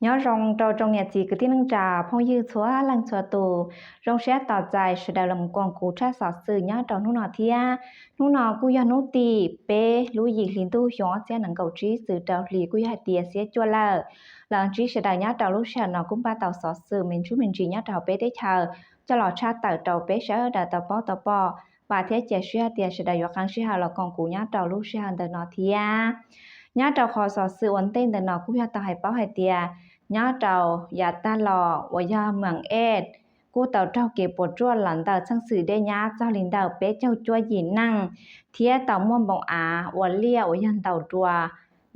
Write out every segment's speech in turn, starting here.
Nyob zoo rau tsoom niam txiv kwv tij neej tsa phooj ywg txhua leej txhua tus, zoo siab tos txais sawv daws los koom kuv tshaj xov xwm nyob rau hnub no thiab. Hnub no kuj yog hnub tim peb lub yim hli ntuj xyoo ob txhiab nees nkaum tsib txwm rau hli kuj yog hais tias xiab cuaj lawm. Los ntsib sawv daws nyob rau lub sij hawm no kuj npaj tau xov xwm me ntsuj me ntsis nyob rau hauv peb teb chaws coj los tshaj tawm rau peb sawv daws tau paub tau pom. Vam thiab cia siab tias sawv daws yuav qee sij hawm los koom kuv nyob rau lub sij hawm ntawm no thiab. Nyob rau qhov xov xwm ua ntej ntawm no kuj yog tau hais paub hais tias nyob rau yav tag los uas yog Meem Ej kuj tau raug kev puas tsuaj los ntawm txheej xwm dej nyab txog li ntawm peb caug cuaj yim neej, thiab tau muaj npoo av ua liaj uas yog ntaus dua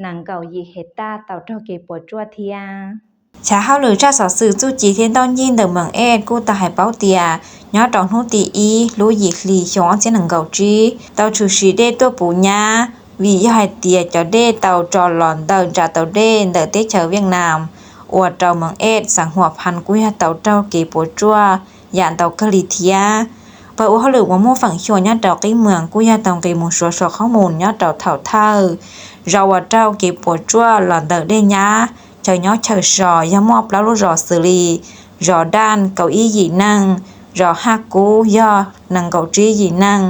nees nkaum yim hej taj tau raug kev puas tsuaj thiab. Chav hauj lwm tshaj xov xwm txuj ci thiab ntaub ncig ntawm Meem Ej kuj tau hais paub tias nyob rau hnub tim ib lub yim hli xyoo ob txhiab nees nkaum tsib tau tshwm sim dej tuaj puv nyab, vim yog hais tias cov dej tau tso los ntawm ntsa tau dej ntawm teb chaws Viaj Nam ua rau Meem Ej xeev Huam Phan kuj yog tau raug kev puas tsuaj yam ntau kawg li thiab. Pawg ua hauj lwm uas muaj feem xyuam nyob rau qib mwees kuj yog tau nqis mus suav so qhob mus nyob rau thaum thawj zos uas raug kev puas tsuaj los ntawm dej nyab, chaw nyob chaw so yog muaj plaub lub zos xws li zos Daj kaum ib yim neej, zos Haj Kub yog nees nkaum tsib yim neej,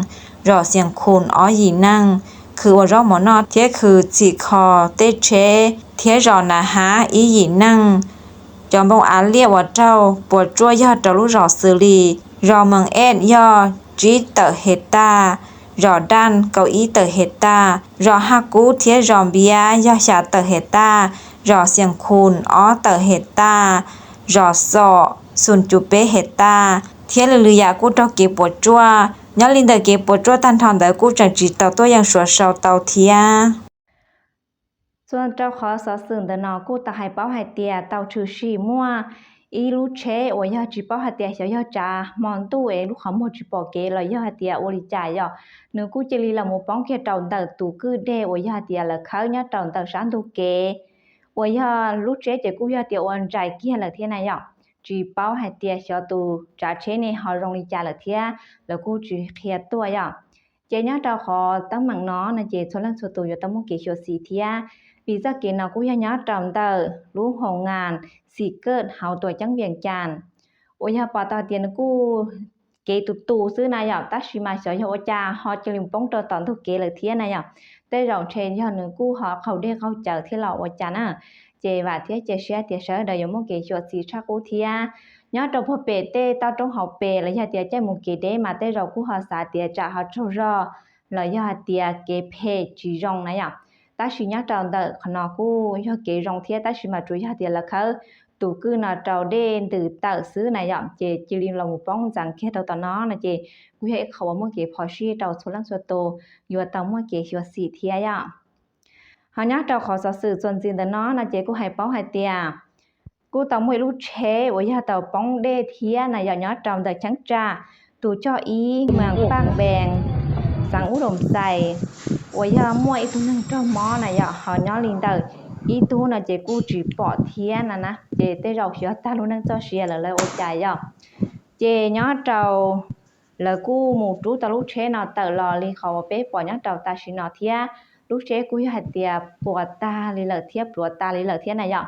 zos Xias Khum ob yim neej, khwv ua zaub mov noj thiab khwv txhim kho tej tsheb, thiab zos Nav Hab ib yim neej. Cov npoo av liaj uas raug puas tsuaj yog rau lub zos xws li zos Meem Ej yog tsib tawm hej taj, zos Daj kaum ib tawm hej taj, zos Haj Kub thiab zos Npiab yog xya tawm hej taj, zos Xias Khum ob tawm hej taj, zos Xom xum cuv peb hej taj, thiab lwm lwm yam kuj raug kev puas tsuaj. Nyob li ntawm kev puas tsuaj tag nrho ntawd kuj tseem tsis tau tuaj yeej suav sau tau thiab. Txuas rau qhov xov xwm ntawm no kuj tau hais paub hais tias tau tshwm sim muaj ib lub tsheb uas yog tsis paub hais tias xyov yog tsav hmo ntuj es lub qhov muag tsis pom kev los yog hais tias ua li cas yom, nws kuj cia li los mus poob kiag rau ntawm tus kwj deg uas yog hais tias lawv khawb nyob rau ntawm sab ntug kev, uas yog lub tsheb ces kuj yog tias ua ntsais kiag lawm thiab na yom. Tsis paub hais tias xyov tus tsav tsheb ne ho zoo li cas lawm thiab lawv kuj tsis qhia tuaj yom. Ces nyob rau qhov teeb meem no no ces txhua leej txhua tus yuav tau muaj kev xyuam xim thiab, vim txoj kev no kuj yog nyob rau ntawm lub hoo ngas xim kaj hauv tuam ceeb Vias Cas, uas yog pom tau tias nws kuj kev tus tus xwb na yom, tab sis mas xyov yog ua cas ho cia li poob rau tom ntug kev lawm thiab na yom. Tej zaum ntshe yog nws kuj ho qaug dej qaug cawv thiab los ua cas na. Ces vam thiab cia siab tias sawv daws yuav muaj kev xyuam xim tshaj qub thiab. Nyob rau puag pem tej toj roob hauv pes los yog tias caij mus kev deb mas tej zaum kuj ho xav tias tsam ho tsaug zog los yog hais tias kev phem tsis zoo na yom. Tab sis nyob rau ntawm qhov no kuj yog kev zoo thiab, tab sis mas tsuas yog tias lawv khawb tus kwj no rau dej ntws tawm xwb na yom, ces cia li los mus poob ntxeev kiag rau tom no no ces kuj yog ib qho uas muaj kev phom sij rau txhua leej txhua tus, yuav tau muaj kev xyuam xim thiab yom. Ho nyob rau qhov xov xwm txuas ntxiv ntawm no no ces kuj hais paub hais tias kuj tau muaj ib lub tsheb uas yog tau poob dej thiab na yom, nyob rau ntawm cheeb tsam tus coj ib mas Paj Npees, xeev Ub Doos Xais, uas yog muaj ib tug neeg raug mob na yom, ho nyob li ntawm ib tug no ces kuj tsis pom thiab na na, ces tej zaum xyov tag lub neej txoj sia lawm lawv ua cas yom. Ces nyob rau lawv kuj mus rub tau lub tsheb no tawm los li qhov uas peb pom nyob rau tam sim no thiab, lub tsheb kuj yog hais tias puas tag li lawm thiab, pluav tag li lawm thiab na yom.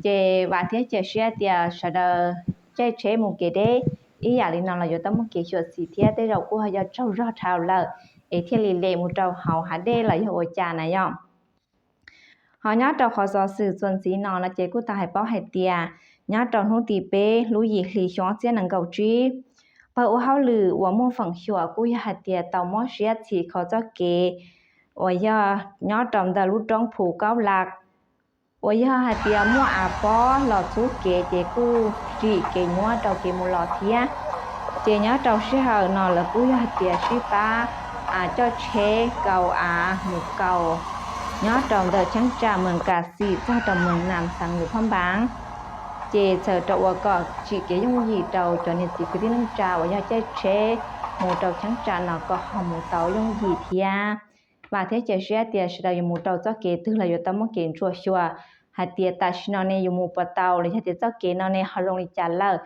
Ces vam thiab cia siab tias sawv daws caij tsheb mus kev deb ib yam li no los yuav tau muaj kev xyuam xim thiab, tej zaum kuj ho yog tsaug zog dhau lawm es thiaj li lem mus rau hauv hav dej los yog ua cas na yom. Ho nyob rau qhov xov xwm txuas ntxiv no no ces kuj tau hais paub hais tias nyob rau hnub tim peb lub yim hli xyoo ob txhiab nees nkaum tsib, pawg ua hauj lwm uas muaj feem xyuam kuj yog hais tias tau mob siab txhim kho txoj kev uas yog nyob rau ntawm lub roob Phu Kaub Laj, uas yog hais tias muaj av pob los txhub kev ces kuj tsim kev nyuab rau kev mus los thiab. Ces nyob rau sij hawm no lawv kuj yog hais tias sib pab coj tsheb kaus av mus kaus nyob rau ntawm cheeb tsam Mees Kas Xim txog rau Mees Nas xeev Luas Phab Npab. Ces txhawm rau uas kom tsim kev yooj yim rau cov niam txiv kwv tij neej tsa uas yog caij tsheb mus rau cheeb tsam no kom ho mus tau yooj yim thiab. Vam thiab cia siab tias sawv daws yuav mus rau txoj kev twg los yuav tau muaj kev ntsuam xyuas hais tias tam sim no ne yuav mus puas tau los yog tias txoj kev no ne ho zoo li cas lawm.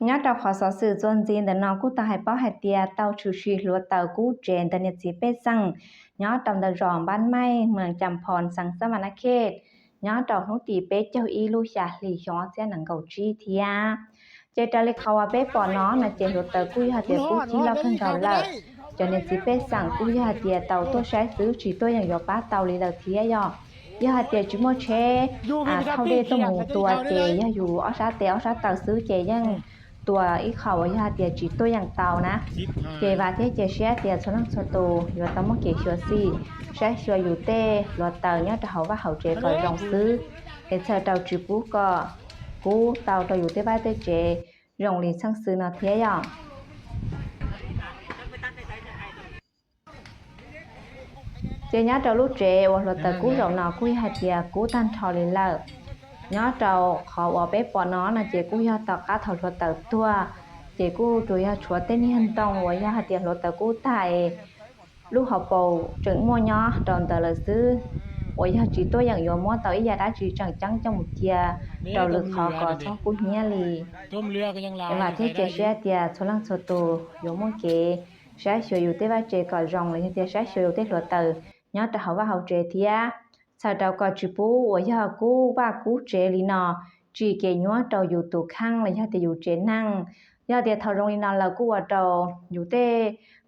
Nyob rau qhov xov xwm txuas ntxiv ntawm no kuj tau hais paub hais tias tau tshwm sim hluav taws kub tsev ntawm niam txiv pej xeem nyob rau ntawm zos Npab Maij, Mees Cas Phos, xeev Xab Vas Nab Khej, nyob rau hnub tim peb caug ib lub xya hli xyoo ob txhiab nees nkaum tsib thiab. Ces raws li qhov uas peb pom no no ces hluav taws kuj yog tias kub cig loj kawg nkaus lawm. Cov niam txiv pej xeem kuj yog hais tias tau tuaj saib xwb tsis tuaj yeem yuav pab tau li lawm thiab yom. Yog hais tias tsis muaj tsheb thauj dej tuaj mus tua ces yog yus ob sab tes ob sab taw xwb ces yeej tua ib qho uas yog hais tias tsis tuaj yeem tau na. Ces vam thiab cia siab tias txhua leej txhua tus yuav tau muaj kev xyuam xim saib xyuas yus tej hluav taws nyob rau hauv vaj hauv tsev kom zoo xwb, es txhawm rau tsis pub kom kub tau rau yus tej vaj tej tsev zoo li txheej xwb no thiab yom. Ces nyob rau lub tsev uas hluav taws kub zaum no kuj yog hais tias kub tag nrho li lawm. Nyob rau qhov uas peb pom no no ces kuj yog tom qab thaum hluav taws tuag, ces kuj tsuas yog tshuav tej niag ntoo uas yog hais tias hluav taws kub tag es lub hauv paus tseem muaj nyob rau ntawd lawm xwb, uas yog tsis tuaj yeem yuav muab tau ib yam dab tsi tseem ceeb coj mus cia rau lwm qhov kom txhob kub hnyiab li. Vam thiab cia siab tias txhua leej txhua tus yuav muaj kev saib xyuas yus tej vaj tsev kom zoo los yog tias saib xyuas yus tej hluav taws nyob rau hauv vaj hauv tsev thiab. Txhawm rau kom tsis pub uas yog kub vaj kub tsev li no tsim kev nyuaj rau yus tus kheej los yog tias yus tsev neeg. Yog tias thaum zoo li no lawm kuj ua rau yus tej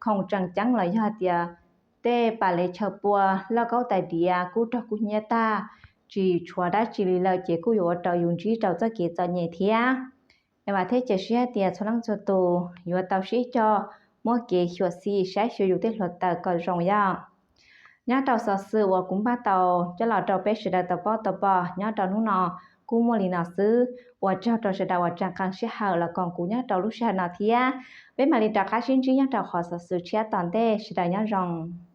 khoom tseem ceeb los yog tias tej pas lev chaw pua, lauj kaub tais diav kub raug kub hnyiab tag, tsis tshuav dab tsi li lawm ces kuj yuav ua rau yus ntsib rau txoj kev txom nyem thiab. Es vam thiab cia siab tias txhua leej txhua tus yuav tau sib cog muaj kev xyuam xim saib xyuas yus tej hluav taws kom zoo yom. Nyob rau xov xwm uas kuv npaj tau coj los rau peb sawv daws tau paub tau pom nyob rau hnub no kuj muaj li no xwb. Ua tsaug rau sawv daws uas tseem qee sij hawm los koom kuv nyob rau lub sij hawm no thiab. Peb mam li rov qab sib ntsib nyob rau qhov xov xwm tshiab tom ntej, sawv daws nyob zoo.